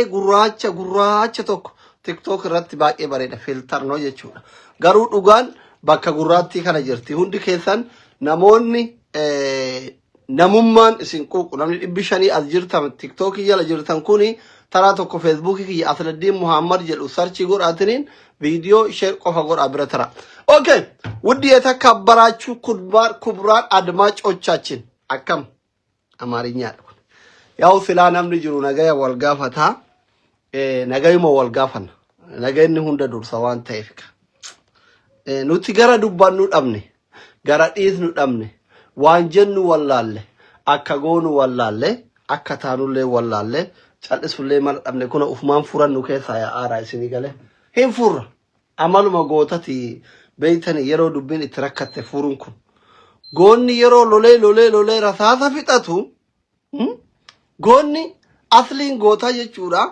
Gurraacha gurraacha tokko TikTok irratti baay'ee bareeda filter no jechuudha. Garuu dhugaan bakka gurraattii kana jirti. Hundi keessan namoonni namummaan isin quuqu namni 500 as jirtan TikTokii jala jirtan kuni taraa tokko Feesbuukii kiyya Asladdiin Muhammad jedhu sarchii godhaatiniin viidiyoo share qofa godhaa bira tara. Okay, ውድ የተከበራችሁ ክቡራን አድማጮቻችን akkam Amaariñaadha kun. Yaa'u silaa namni jiru nagaya wal gaafataa. Nagayuma wal gaafanna. Nagayni hunda dursa waan ta'eef. Nuti gara dubbannu dhabne, gara dhiisnu dhabne, waan jennu wallaalle, akka goonu wallaalle, akka taanullee wallaalle, cal'isullee mala dhabne kuna ufumaan furannu keessaa yaa'aaraa isinii galee. Hin furra. Amaluma gootati beeytani yeroo dubbiin itti rakkatte furuun kun. Goonni yeroo lolee lolee lolee rasaasa fixatu goonni asliin gootaa jechuudha.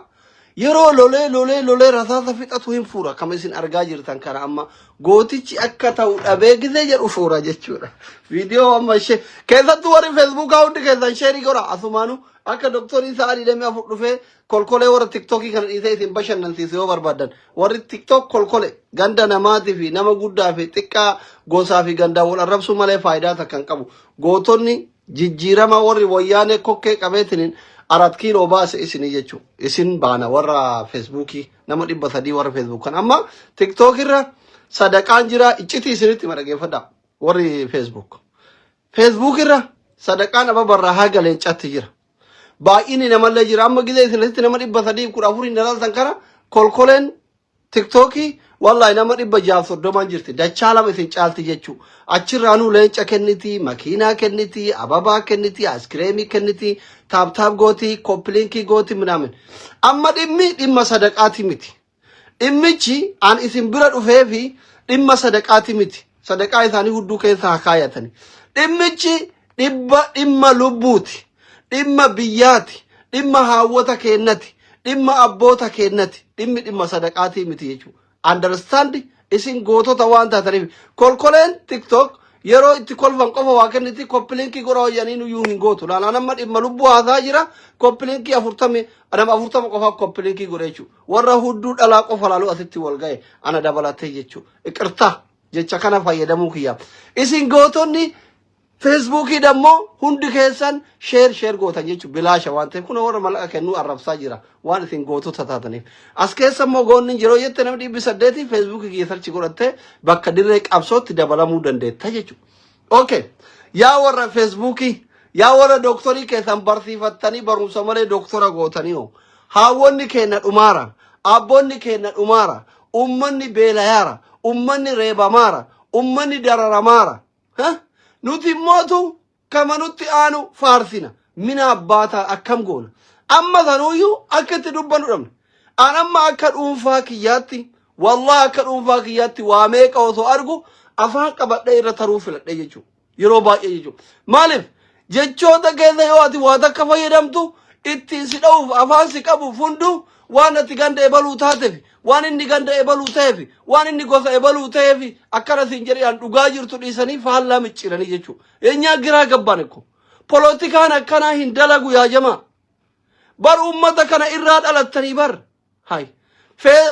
Yeroo lolee lolee lolee rasaasa fixatu hin fuura. Kama isin argaa jirtan kana amma gootichi akka ta'u dhabee gizee jedhu fuura jechuudha. Viidiyoo amma ishee keessattuu warri feesbuukaa hundi keessan sheerii godha asumaanuu akka doktorii sa'a 24 dhufee kolkolee warra tiktookii kana dhiisee isin bashannansiisu yoo barbaadan warri tiktook kolkole ganda namaatii fi nama guddaa fi xiqqaa gosaa fi gandaa wal arrabsuu malee faayidaa takka hin qabu. Gootonni jijjiirama warri wayyaanee kokkee qabeetiniin arat kiiloo baase isinii jechuudha. Isin baana warra feesbuukii nama 300 warra feesbuuk kan amma tiktook irra sadaqaan jira iccitii isinitti madhageeffadha warri feesbuuk. Feesbuuk irra sadaqaan ababarraa haga leencatti jira. Baay'inni namallee jira. Amma gizee isin asitti nama 314 hin dalaaltan kana kolkoleen tiktookii wallahi nama 630n jirti. Dachaa lama isin caalti jechuu. Achirraanuu leenca kenniti, makiinaa kenniti, ababaa kenniti, ayiskireemii kenniti, tap tap gooti, copy linkii gooti minaamin. Amma dhimmi dhimma sadaqaati miti. Dhimmichi an isin bira dhufee fi dhimma sadaqaati miti. Sadaqaa isaanii hudduu keessa haa kaayatani. Dhimmichi dhibba dhimma lubbuuti. Dhimma biyyaati. Dhimma haawwota keennati. Dhimma abboota keennati. Dhimmi dhimma sadaqaatii miti jechuudha. Understand isin gootota waan taataniif. Kolkoleen TikTok yeroo itti kolfan qofa waa kenniti copy linkii godha wayyanii nuyyuu hin gootu. Laalaan amma dhimma lubbuu haasaa jira. Copy linkii afurtami nama 40 qofa copy linkii godhe jechuudha. Warra hudduu dhalaa qofa laaluu asitti wal ga'e ana dabalatee jechuudha. Iqirtaa jecha kana fayyadamuu kiyyaaf. Isin gootonni Feesbuukii dammoo hundi keessan share share gootan jechuudha. Bilaasha waan ta'eef kun warra mallaqa kennuu arrabsaa jira waan isin gootota taataniif. As keessa immoo goonni yeroo jette namni 800 feesbuukii kiyya search godhattee bakka dirree qabsootti dabalamuu dandeetta jechuudha. Okay. Yaa warra feesbuukii yaa warra dooktorii keessan barsiifattanii barumsa malee dooktora gootanii hoo. Haawwonni keenya dhumaara. Abboonni keenya dhumaara. Ummanni beelayaara. Ummanni reebamaara. Ummanni dararamaara. Ha? Nuti immootu kama nutti aanu faarsina. Mina abbaataa akkam goona? Amma sanuuyyuu akka itti dubbannu dhabne. An amma akka dhuunfaa kiyyaatti wallahi akka dhuunfaa kiyyaatti waa meeqa osoo argu afaan qabadhee irra taruu filadhee jechuudha. Yeroo baay'ee jechuudha. Maaliif? Jechoota keessa yoo ati waa takka fayyadamtu ittiin si dha'uuf afaan si qabuuf hunduu waan ati ganda ebaluu taateef waan inni ganda ebaluu ta'eef waan inni gosa ebaluu ta'eef akkana siin jedhan dhugaa jirtu dhiisanii faallaa micciiranii jechuudha. Eenyaa giraa gabbaan ikko. Polotikaan akkanaa hin dalagu yaa jamaa. Bar ummata kana irraa dhalattanii bar. Hay.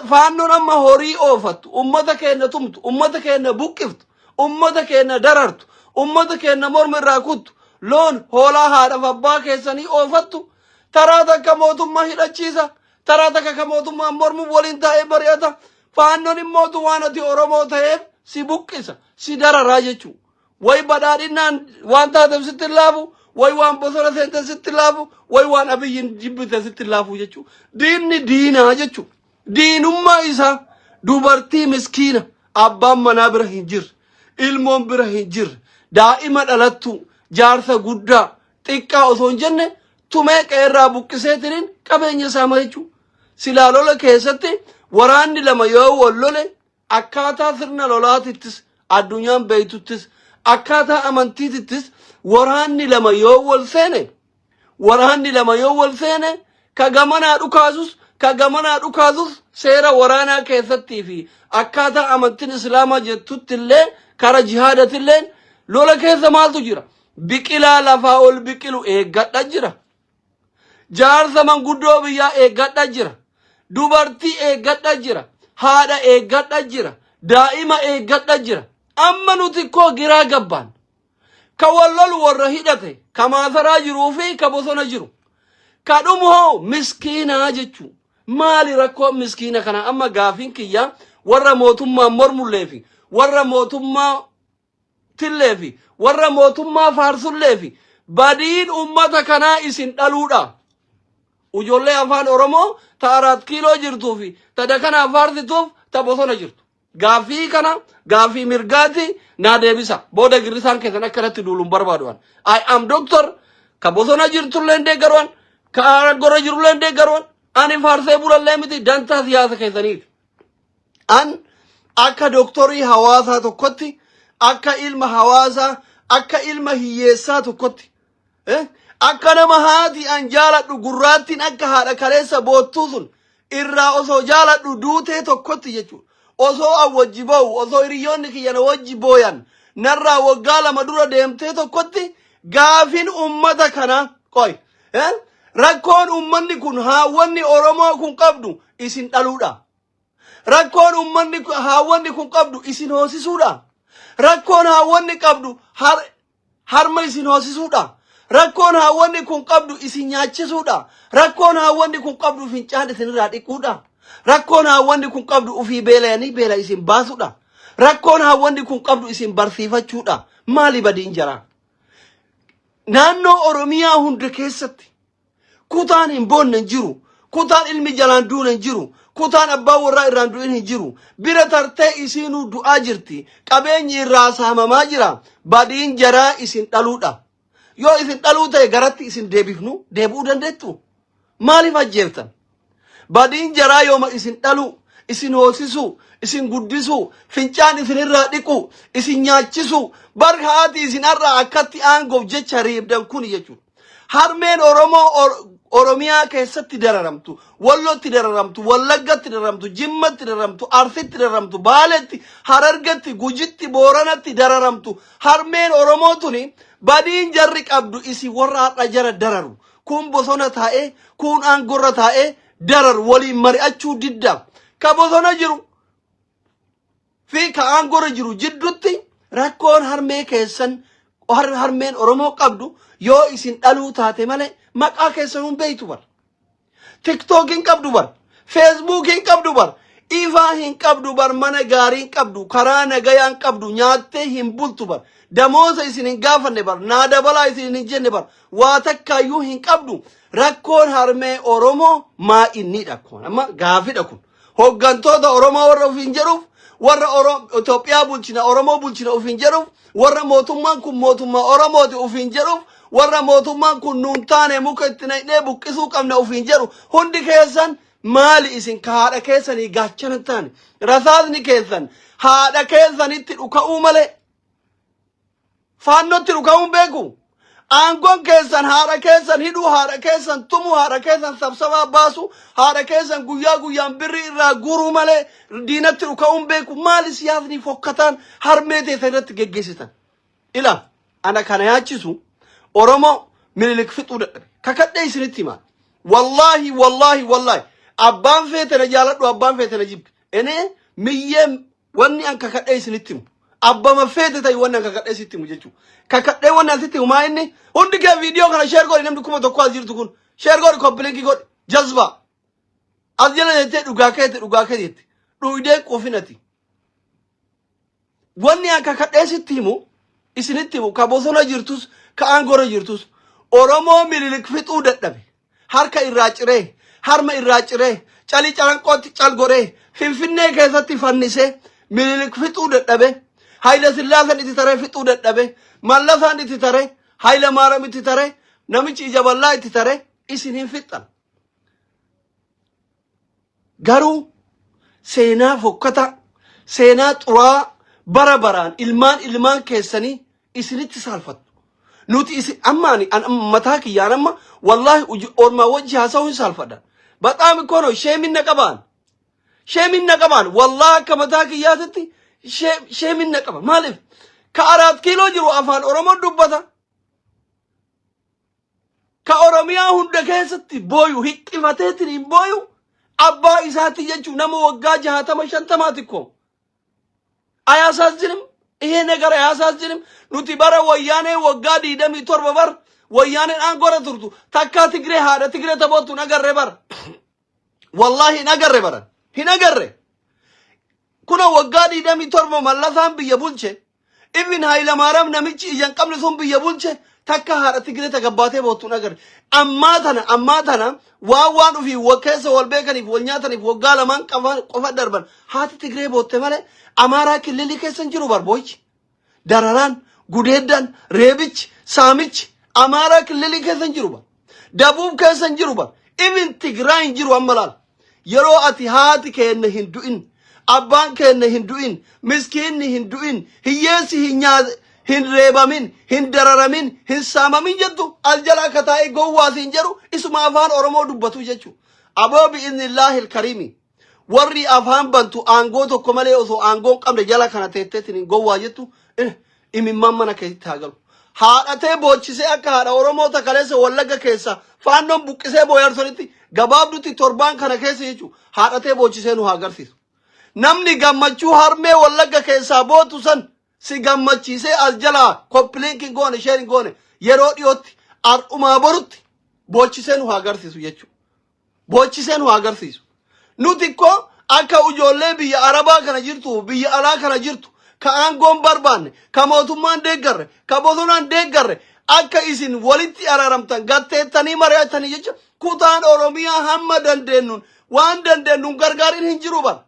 Faannoon amma horii oofattu, ummata keenya tumtu, ummata keenya buqqiftu, ummata keenya darartu, ummata keenya morma irraa kuttu, loon hoolaa haadhaaf abbaa keessanii oofattu, taraa takka mootummaa hidhachiisa, taraa takka ka mootummaan mormu waliin taa'ee mari'ata. Faannoon immootu waan ati Oromoo ta'eef si buqqisa, si dararaa jechuudha. Way badhaadhinaan waan taateef sitti hin laafu, way waan bosona seente sitti hin laafu, way waan Abiyyiin jibbite sitti hin laafu jechuudha. Diinni diinaa jechuudha. Diinummaa isaa dubartii miskiina abbaan manaa bira hin jirre, ilmoon bira hin jirre, daa'ima dhalattuu, jaarsa guddaa, xiqqaa osoo hin jenne tumee qe'eerraa buqqiseetiniin qabeenya saama jechuudha. Silaa lola keessatti waraanni lama yoo wal lole akkaataa sirna lolaatittis addunyaan beeytuttis akkaataa amantiitittis waraanni lama yoo wal seene waraanni lama yoo wal seene ka gamanaa dhukaasus ka gamanaa dhukaasus seera waraanaa keessattii fi akkaataa amantiin islaamaa jettutti illee kara jihaadatillee lola keessa maaltu jira? Biqilaa lafaa ol biqilu eeggadha jira. Jaarsa manguddoo biyyaa eeggadha jira. Dubartii eeggadha jira. Haadha eeggadha jira. Daa'ima eeggadha jira. Amma nuti koo giraa gabbaan. Ka wal lolu warra hidhate, ka maasaraa jiruu fi ka bosona jiru. Ka dhumu hoo miskiinaa jechuu. Maali rakkoon miskiina kana amma gaafiin kiyya warra mootummaan mormullee fi warra mootummaa tillee fi warra mootummaa faarsullee fi badiin ummata kanaa isin dhaluudha. Ijoollee afaan Oromoo ta Araat Kiiloo jirtuu fi ta dakanaa faarsituuf ta bosona jirtu. Gaaffii kana gaaffii mirgaati naa deebisa. Booda girrisaan keessan akka irratti duuluun barbaadu an. I am doctor ka bosona jirtullee hin deeggaru an. Ka araggorra jirullee hin deeggaru an. Ani faarsee bulallee miti dantaa siyaasa keessaniiti. An akka doktorii hawaasaa tokkotti akka ilma hawaasaa akka ilma hiyyeessaa tokkotti Eh? Akka nama haati an jaaladhu gurraattiin akka haadha kaleessa boottuu sun irraa osoo jaaladhu duutee tokkotti jechuudha. Osoo an wajji boo'u, osoo hiriyoonni kiyya na wajji booyan narraa waggaa 2 dura deemtee tokkotti gaafin ummata kanaa qoy. Eh? Rakkoon ummanni kun haawwanni Oromoo kun qabdu isin dhaluudha. Rakkoon ummanni haawwanni kun qabdu isin hoosisuudha. Rakkoon haawwanni qabdu har harma isin hoosisuudha. Rakkoon haawwanni kun qabdu isin nyaachisuudha. Rakkoon haawwanni kun qabdu fincaan isinirraa dhiquudha. Rakkoon haawwanni kun qabdu ofii beelayanii beela isin baasuudha. Rakkoon haawwanni kun qabdu isin barsiifachuudha. Maali badiin jaraa? Naannoo Oromiyaa hunda keessatti Kutaan hin boonne hin jiru. Kutaan ilmi jalaan duune hin jiru. Kutaan abbaan warraa irraan du'in hin jiru. Bira tartee isiinuu du'aa jirti. Qabeenyi irraa saamamaa jira. Badiin jaraa isin dhaluudha. Yoo isin dhaluu ta'e garatti isin deebifnu deebi'uu dandeettu. Maaliif ajjeeftan? Badiin jaraa yooma isin dhaluu, isin hoosisuu, isin guddisuu, fincaan isinirraa dhiquu, isin nyaachisuu, bar haati isin har'a akkatti aangoof jecha reebdan kuni jechuudha. Harmeen Oromoo Oromiyaa keessatti dararamtu, Wallootti dararamtu, Wallaggatti dararamtu, Jimmatti dararamtu, Arsitti dararamtu, Baaletti, Harargetti, Gujitti, Booranatti dararamtu. Harmeen Oromoo tuni badiin jarri qabdu isin warra har'a jara dararu. Kuun bosona taa'ee, kuun aangorra taa'ee dararu waliin mari'achuu didda. Ka bosona jiru fi ka aangorra jiru jiddutti rakkoon harmee keessan harmeen Oromoo qabdu yoo isin dhaluu taate malee maqaa keessan hin beektu bar. TikTok hin qabdu bar. Facebook hin qabdu bar. Ifaa hin qabdu bar. Mana gaarii hin qabdu. Karaa nagayaa hin qabdu. Nyaattee hin bultu bar. Damooza isin hin gaafanne bar. Naa dabalaa isin hin jenne bar. Waa takkaayyuu hin qabdu. Rakkoon harmee Oromoo maa innidha kun. Amma gaafidha kun. Hoggantoota Oromoo warra ofiin jedhuuf, warra Itoophiyaa bulchina, Oromoo bulchina ofiin jedhuuf, warra mootummaan kun mootummaa Oromooti ofiin jedhuuf, warra mootummaan kun nuun taane muka itti naqnee buqqisuu qabna ofiin jedhu hundi keessan maali isin ka haadha keessanii gaachana hin taane rasaasni keessan haadha keessanitti dhuka'uu malee Faannotti dhuka'uun beeku. Aangoon keessan haadha keessan hidhuu, haadha keessan tumuu, haadha keessan sabsabaa baasu, haadha keessan guyyaa guyyaan birrii irraa guuruu malee diinatti dhuka'uun beeku. Maali siyaasni fokkataan harmee teessan irratti geggeessitan? Ila ana kana yaachisu Oromoo Minilik fixuu dadhabe. Kakadhee isinitti himaa. Wallaahi wallaahi wallaahi abbaan feete na jaaladhu abbaan feete na jibbi. Enee miyyee Wanni an kakadhee isinitti himu. Abbama feete ta'i wanni an kakadhee sitti himu jechuudha. Kakadhee wanni an sitti himu maa inni hundi kee viidiyoo kana sheer godhi namni 1000 as jirtu kun sheer godhi copy link godhi jazbaa. As jala jettee dhugaa keeti dhugaa keeti jette. Dhuydee quufinati. Wanni an kakadhee sitti himu isinitti himu ka bosona jirtus ka aangorra jirtus Oromoo Minilik fixuu dadhabe. Harka irraa ciree, harma irraa ciree, calii calanqootti cal godhee, Finfinnee keessatti fannisee, Minilik fixuu dadhabe, Hayila Sillaaseen itti taree fixuu dadhabe, Mallasaan itti taree, Hayila Maaram itti taree, namichi ija bal'aa itti taree, isin hin fixxan. Garuu seenaa fokkataa, seenaa xuraa'aa bara baraan ilmaan ilmaan keessanii isinitti saalfattu. Nuti isin amma ani an amma mataa kiyyaan amma wallaahi ormaa wajji haasa'uu hin saalfadha. Baxaam ikkoo no sheemin na qabaan. Sheemin na qabaan wallaahi akka mataa kiyyaatitti sheemin na qaba. Maaliif? Ka araat kiiloo jiru afaan Oromoon dubbata. Ka Oromiyaa hunda keessatti booyu hiqqifateetiin hin booyu abbaa isaati jechuun nama waggaa 60 50ti ko. አያሳዝንም? ይሄ ነገር አያሳዝንም? Nuti bara Wayyaanee waggaa 27 bar Wayyaaneen aangoorra turtu takkaa Tigree haadha Tigree taphattu hin agarre bara. Wallaahi hin agarre baran hin agarre. Kuna waggaa 27 Mallasaan biyya bulche. Ibn Hayilamaariyaam namichi ija hin qabne sun biyya bulche takka haadha Tigree tagabbaatee boottu hin agarre. Ammaa tana waan ofii keessa wal beekaniif wal nyaataniif waggaa lamaan qofa darban haati Tigree bootte malee Amaaraa killilii keessa hin jiru bar boochi. Dararaan, gudeeddaan, reebichi, saamichi Amaaraa killilii keessa hin jiru bar. Dabuub keessa hin jiru bar. Ibn Tigraay hin jiru amma laal. Yeroo ati haati keenya hin du'in, abbaan keenya hin du'in, miskiinni hin du'in, hiyyeessi hin nyaat hin reebamin, hin dararamin, hin saamamin jettu al jalaa akka taa'ee gowwaas hin jedhu isuma afaan Oromoo dubbatu jechuudha. Aboo bi'iznillaahi ilkariimi. Warri afaan bantu aangoo tokko malee osoo aangoo hin qabne jala kana teetteetiin hin gowwaa jettu imimmaan mana keessatti haa galu. Haadhatee boochisee akka haadha Oromoo takaleessa Wallagga keessa faannoon buqqisee booyarsonitti gabaabdutti torbaan kana keessa jechuudha. Haadhatee boochisee nu haa agarsiisu. Namni gammachuu harmee Wallagga keessaa bootu san si gammachiisee as jalaa copy link hin goone, share hin goone, yeroo dhiyootti har'umaa borutti boochisee nu haa agarsiisu jechuudha. Boochisee nu haa agarsiisu. Nuti ikkoo akka ijoollee biyya Arabaa kana jirtu, biyya alaa kana jirtu, ka aangoon barbaanne, ka mootummaan deeggarre, ka bosonaan deeggarre, akka isin walitti araaramtan gatteettanii mari'attanii jecha kutaan Oromiyaa hamma dandeenyuun waan dandeenyuun gargaariin hin jiru bara.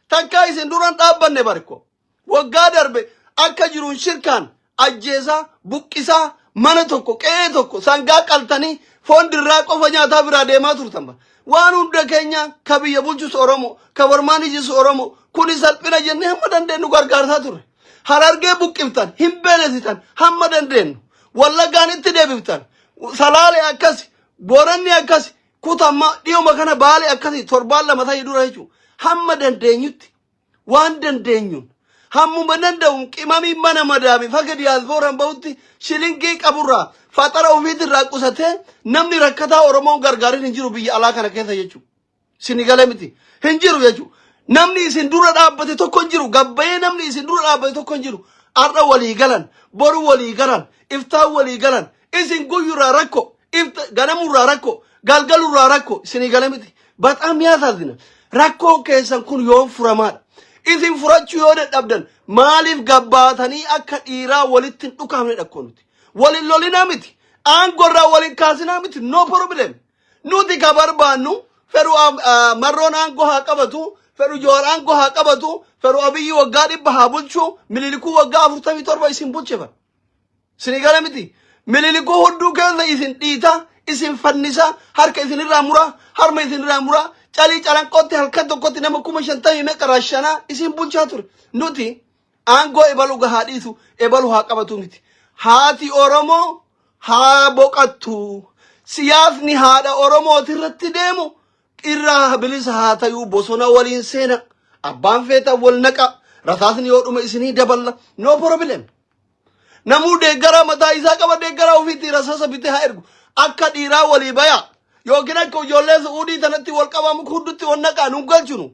Takkaa isin duran dhaabbanne barko. Waggaa darbe akka jiruun shirkaan ajjeesaa, buqqisaa, mana tokko, qe'ee tokko sangaa qaltanii foon dirraa qofa nyaataa biraa deemaa turtan bara. Waan hunda keenya ka biyya bulchus Oromoo, ka barmaan ijis Oromoo, kuni salphina jennee hamma dandeenyu gargaarsaa turre. Harargee buqqiftan, hin beelesitan hamma dandeenyu. Wallaggaan itti deebiftan. Salaale akkasi, Booranni akkasi, kutamma dhiyuma kana Baale akkasi torbaan 2 ta'ii dura jechuudha. Hamma dandeenyutti waan dandeenyuun hammuma danda'uun qimamii mana madaami faga diyaaspooraan bahutti shilingii qaburraa faxara ofiitirraa qusatee namni rakkataa Oromoon gargaarin hin jiru biyya alaa kana keessa jechuudha. Sini galee miti hin jiru jechuudha. Namni isin dura dhaabbate tokko hin jiru. Gabbayee namni isin dura dhaabbate tokko hin jiru. Har'a walii galan, boru walii galan, iftaan walii galan, isin guyyurraa rakko, ifta ganamurraa rakko, galgalurraa rakko, isinii gale miti. በጣም ያሳዝናል. Rakkoon keessan kun yoom furamaadha? Isin furachuu yoo dadhabdan maaliif gabbaatanii akka dhiiraa walitti hin dhukaafne dhakkoo nuti? Walin lolinaa miti. Aangorraa walin kaasinaa miti. No problem. Nuti ka barbaannu fedhu Marroon aangoo haa qabatu, fedhu Jowaar aangoo haa qabatu, fedhu Abiyyi waggaa 100 haa bulchu, Mililikuu waggaa 47 isin bulche bara. Isinii gala miti. Mililikuu hudduu keessa isin dhiita, isin fannisa, harka isinirraa muraa, harma isinirraa muraa, calii calanqootti halkan tokkotti nama 50,000 meeqa rashanaa isin bulchaa ture. Nuti aangoo ebalu haa dhiisu, ebalu haa qabatu miti. Haati Oromoo haa boqattu. Siyaasni haadha Oromooti irratti deemu irraa bilisa haa tayuu bosona waliin seena. Abbaan feetan wal naqa. Rasaasni yoo dhume isinii daballa. No problem. Namuu deeggaraa mataa isaa qaba, deeggaraa ofiitti rasaasa bitee haa ergu. Akka dhiiraa walii baya. Yookiin akka ijoollee Su'uudii tanatti wal qabamu hundutti wal naqaa nun galchinu.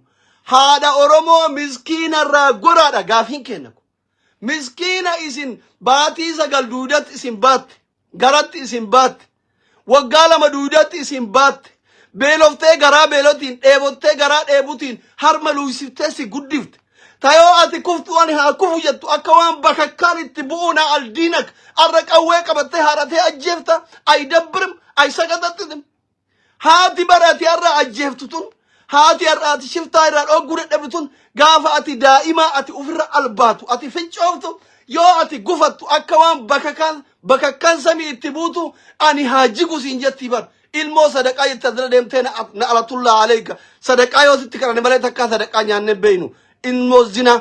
Haadha Oromoo miskiinarraa goraadha gaafiin kenna. Miskiina isin baatii 9 duudatti isin baatte. Garatti isin baatte. Waggaa 2 duudatti isin baatte. Beeloftee garaa beelotiin, dheebottee garaa dheebutiin, harma luusiftee si guddifte. Tayoo ati kuftu ani haa kufu jettu akka waan bakakkaan itti bu'uu na aldiinak arra qawwee qabattee haadhatee ajjeefta አይደብርም አይሰቀጠጥጥም? Haati bara ati har'a ajjeeftu tun, haati har'a ati shiftaa irraa dhogguu dadhabdu tun, gaafa ati daa'imaa ati ofirra albaatu, ati fincooftu, yoo ati gufattu akka waan bakakkaan samii itti buutu ani haa jigu siin jettii bar. Ilmoo sadaqaa jette asirra deemtee na alatullaa aleeka sadaqaa yoo sitti kadhanne malee takkaa sadaqaa nyaannee beeynu. Ilmoo zinaa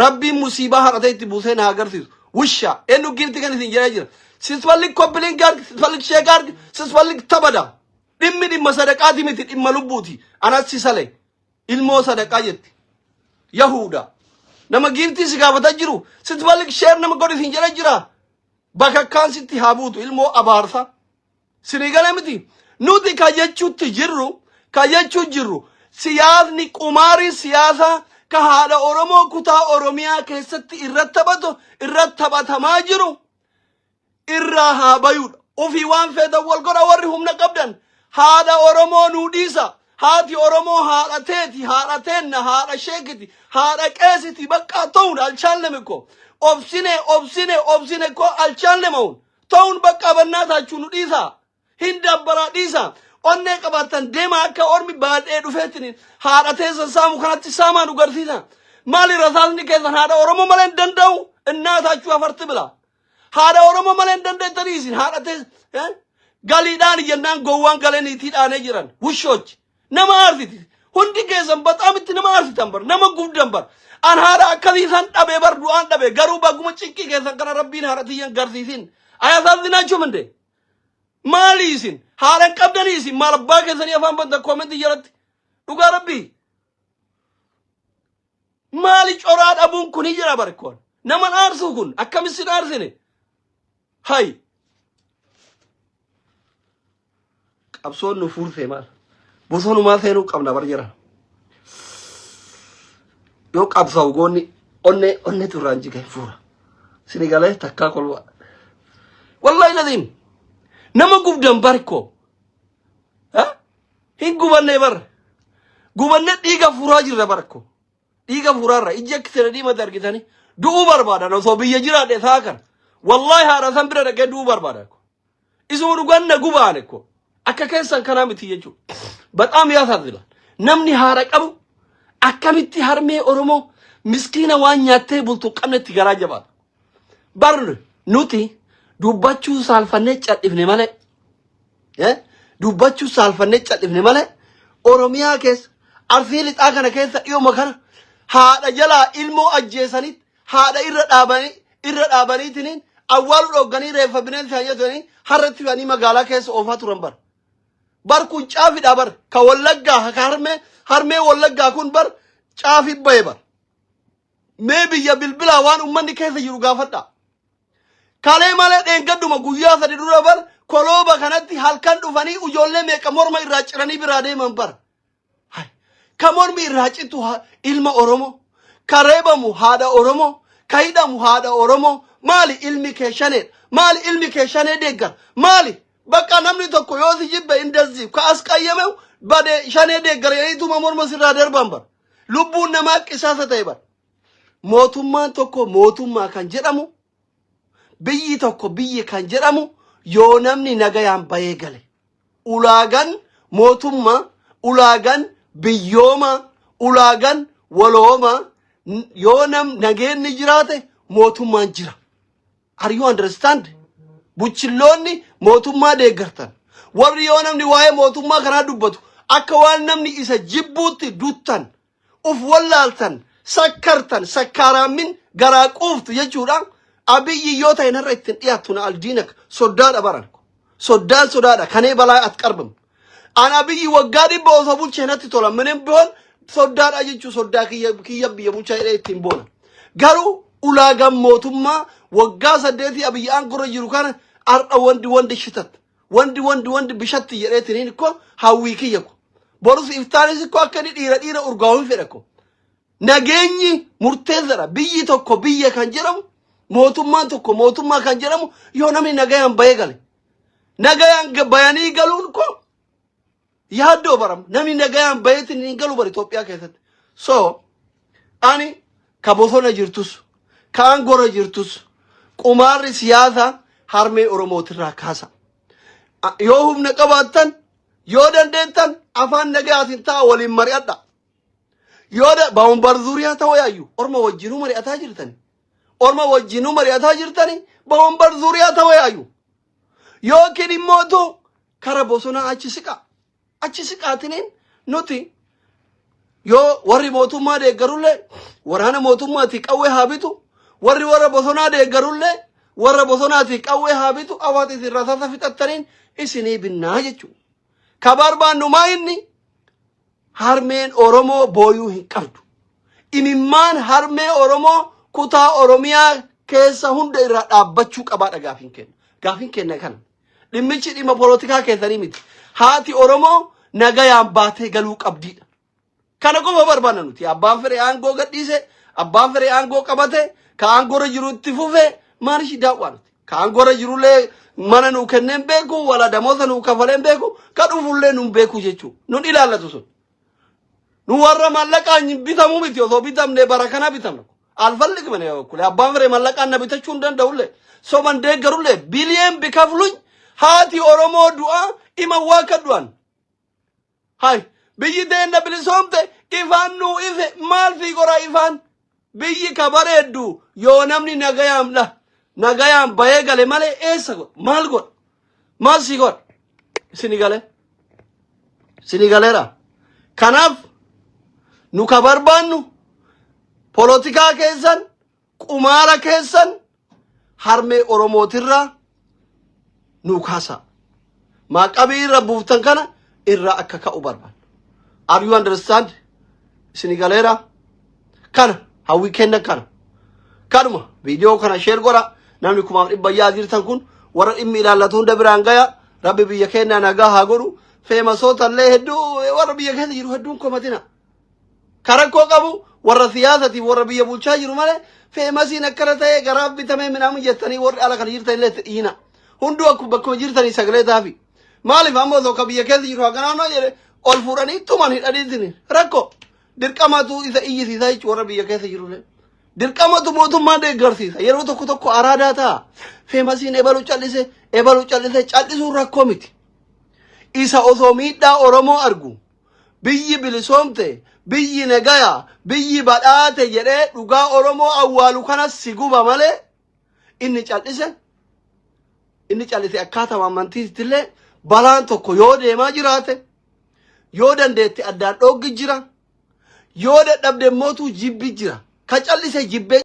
Rabbiin musiibaa haadhatee itti buusee na agarsiisu. ውሻ eenyu giifti kan isin jedhee jira. ስትፈልግ copy link arg, ስትፈልግ share arg, ስትፈልግ tabada. Dhimmi dhimma sadaqaati miti, dhimma lubbuuti. Anas si sale. Ilmoo sadaqaa jetti. Yahuda. Nama giiftii si gaafataa jiru. ስትፈልግ share nama godhi isin jedhee jira. Bakakkaan sitti haa buutu ilmoo abaarsa. Sinii gala miti. Nuti ka jechuutti jirru ka jechuu jirru siyaasni qumaarii siyaasaa ka haadha Oromoo kutaa Oromiyaa keessatti irratti taphatu irratti taphatamaa jiru irraa haa bayuudha. Ufii waan feetan wal godha warri humna qabdan. Haadha Oromoo nuu dhiisa. Haati Oromoo haadha teeti, haadha teenna, haadha sheekiti, haadha qeesiti baqqaa ta'uun alchaalneme ko. Obsine, obsine, obsine ko alchaalneme hun. Ta'uun baqqaa bannaa taachuu nu dhiisa. Hin dabbaraa dhiisa. Onnee qabaattan deema akka ormi baadhee dhufeetiin haadha teessan saamu kanatti saamaa nu garsiisa. Maali rasaasni keessan haadha Oromoo malee hin danda'u? Innaa taachuu afarti bila. Haadha Oromoo malee hin dandeettanii isin haadha teessan. Galiidhaan jennaan gowwaan galee niitii dhaanee jiran. Wushoochi. Nama aarsiti. Hundi keessan baxaamitti nama aarsitan bar. Nama gubdan bar. An haadha akkasii san dhabee bar du'aan dhabe. Garuu baguma cinqii keessan kana rabbiin haadha tiyyan garsiisin. Ayasaasinaachuu minde. Maali isin? Haadha hin qabdanii isin maal abbaa keessanii afaan bantan koomentii jalatti. Dhugaa rabbii. Maali coraa dhabuun kun jira barkoon. Nama aarsuu kun akkamitti sin aarsine? Hay. Qabsoon nu fuursee maal? Bosonumaa seenuu qabna bar jira. Yoo qabsaa'u goonni onnee onneetu irraan jiga hin fuura. Sini galee takkaa kolba. Wallahi laziim nama gubdan barkoo. Hin gubannee bar. Gubannee dhiiga fuuraa jirra barkoo. Dhiiga fuuraarra ijji akka sira diimate argitanii du'uu barbaadan osoo biyya jiraadhe isaa kana. Wallahi haadha san bira dhaqee du'uu barbaada. Isuma dhugaan na gubaane ko. Akka keessan kanaa miti jechuudha. Baxaam yaasaazila. Namni haadha qabu akkamitti harmee Oromoo miskiina waan nyaattee bultu qabnetti garaa jabaata. Bar nuti dubbachuu saalfannee cadhifne malee eh, dubbachuu saalfannee cadhifne malee Oromiyaa keessa Arsii lixaa kana keessa dhiyoma kana haadha jalaa ilmoo ajjeesanitti haadha irra dhaabanii irra dhaabaniitiniin awwaaluu dhoogganii reeffa bineensi haa nyaatanii harratti fe'anii magaalaa keessa oofaa turan bar. Bar kun caafidha bar ka wallaggaa ka harmee harmee wallaggaa kun bar caafi bahe bar. Mee biyya bilbilaa waan ummanni keessa jiru gaafadha. Kalee malee dheengadduma guyyaa sadi dura bar kolooba kanatti halkan dhufanii ijoollee meeqa morma irraa ciranii biraa deeman bar. Hay. Ka mormi irraa citu ilma Oromoo, ka reebamu haadha Oromoo, ka hidhamu haadha Oromoo. Maali ilmi kee shaneedha? Maali ilmi kee shanee deeggara? Maali? Bakka namni tokko yoo si jibbe hin dazziif ka as qayyame bade shanee deeggara jedhaniituma morma sirraa darban bar. Lubbuun namaa qisaasa ta'e bar. Mootummaan tokko mootummaa kan jedhamu biyyi tokko biyyi kan jedhamu yoo namni nagayaan bahee gale. Ulaagan mootummaa, ulaagan biyyoomaa, ulaagan waloomaa yoo nam nageenni jiraate mootummaan jira. Are you understand? Buchilloonni mootummaa deeggartan. Warri yoo namni waa'ee mootummaa kanaa dubbatu akka waan namni isa jibbuutti duttan uf wallaaltan sakkartan sakkaaraammin garaa quuftu jechuudha. Abiyyi yoo ta'e narra ittiin dhiyaattu na aldiinak soddaadha baran. Soddaan sodaadha kanee balaa at qarbam. An Abiyyi waggaa 100 osoo bulchee natti tola minin bihoon soddaadha jechuu soddaa kiyya kiyya biyya bulchaa jedhee ittiin boona. Garuu ulaagaan mootummaa waggaa saddeetii Abiyyi aangorra jiru kana har'a wandi wandi shitat Wandi wandi wandi bishatti jedheetiniin ko hawwii kiyya ko. Borus iftaanis ko akka inni dhiira dhiira urgaa'u hin fedha ko. Nageenyi murteessadha. Biyyi tokko biyya kan jedhamu mootummaan tokko mootummaa kan jedhamu yoo namni nagayaan bahee gale. Nagayaan bayanii galuun ko yaaddoo baram. Namni nagayaan baheetiin hin galu bara Itoophiyaa keessatti. So ani ka bosona jirtus ka aangorra jirtus qumaarri siyaasaa harmee Oromootirraa kaasa. Yoo humna qabaattan yoo dandeettan afaan nagayaatiin ta'a waliin mari'adha. Yoo baawumbar zuuriyaa ta'uu yaayyu orma wajjinuu mari'ataa jirtani. Orma wajjinuu mari'ataa jirtani baawumbar zuuriyaa ta'uu yaayyu. Yookiin immootu kara bosonaa achi siqa. Achi siqaatiniin nuti yoo warri mootummaa deeggarullee waraana mootummaatii qawwee haa bitu warri warra bosonaa deeggarullee warra bosonaatii qawwee haa bitu awaati isin rasaasa fixattaniin isinii binnaa jechuudha. Ka barbaannu maa inni harmeen Oromoo booyuu hin qabdu. Imimmaan harmee Oromoo kutaa Oromiyaa keessa hunda irraa dhaabbachuu qabaadha gaafiin kenna. Gaafiin kenna kana. Dhimmichi dhimma polotikaa keessanii miti. Haati Oromoo nagayaan baatee galuu qabdiidha. Kana qofa barbaanna nuti. Abbaan fedhe aangoo gadhiise, abbaan fedhe aangoo qabate, ka aangoorra jiru itti fufe, maal ishii daawwaa nuti. Ka aangoorra jirullee mana nuu kenneen beeku, wala damoota nuu kafaleen beeku, ka dhufullee nuun beeku jechuudha. Nun ilaallatu sun. Nu warra maallaqaan bitamuu miti osoo bitamne bara kana bitamna. Alfalligም እኔ በበኩሌ abbaan fedhe maallaqaan na bitachuu hin danda'ullee soban deeggarullee biliyeen bikafluኝ haati Oromoo du'a ima waa ka du'an. Hay biyyi teenna bilisoomte ifaan nuu ife maal sii godha ifaan biyyi ka bareeddu yoo namni nagayaan dha nagayaan bayee gale malee eessa godha maal godha maal sii godha isini gale isini galeera kanaaf nu ka barbaannu polotikaa keessan qumaara keessan harmee Oromootirraa nuu kaasa. Maaqabii irra buuftan kana irraa akka ka'u barbaanna. Are you understand? Isini galeera? Kana hawwii kenna kana. Kanuma viidiyoo kana share godha. Namni 10,100 yaa jirtan kun warra dhimmi ilaallatu hunda biraan gaya. Rabbi biyya keenya nagaa haa godhu. Famousoota illee hedduu warra biyya keessa jiru hedduun komatina. Karakkoo qabu warra siyaasatiif warra biyya bulchaa jiru malee famousiin akkana ta'ee garaaf bitamee minaamu jettanii warri ala kana jirtan illee itti dhiina. Hunduu akkuma bakkuma jirtanii sagalee taafi. Maaliif ammoo osoo ka biyya keessa jiru haganaa jedhe ol fuudhanii tuman hidhaniitiin rakkoo dirqamatu isa iyyisiisa jechuudha warra biyya keessa jirullee. Dirqamatu mootummaa deeggarsiisa. Yeroo tokko tokko araadaa ta'a. Famousiin ebalu callise ebalu callise callisuun rakkoo miti. Isa osoo miidhaa Oromoo argu biyyi bilisoomte biyyi nagaya biyyi badhaate jedhee dhugaa Oromoo awwaalu kanas si guba malee inni callise akkaataa amantiitillee balaan tokko yoo deemaa jiraate yoo dandeette addaan dhooggi jira yoo dadhabde mootuu jibbi jira ka callise jibbee.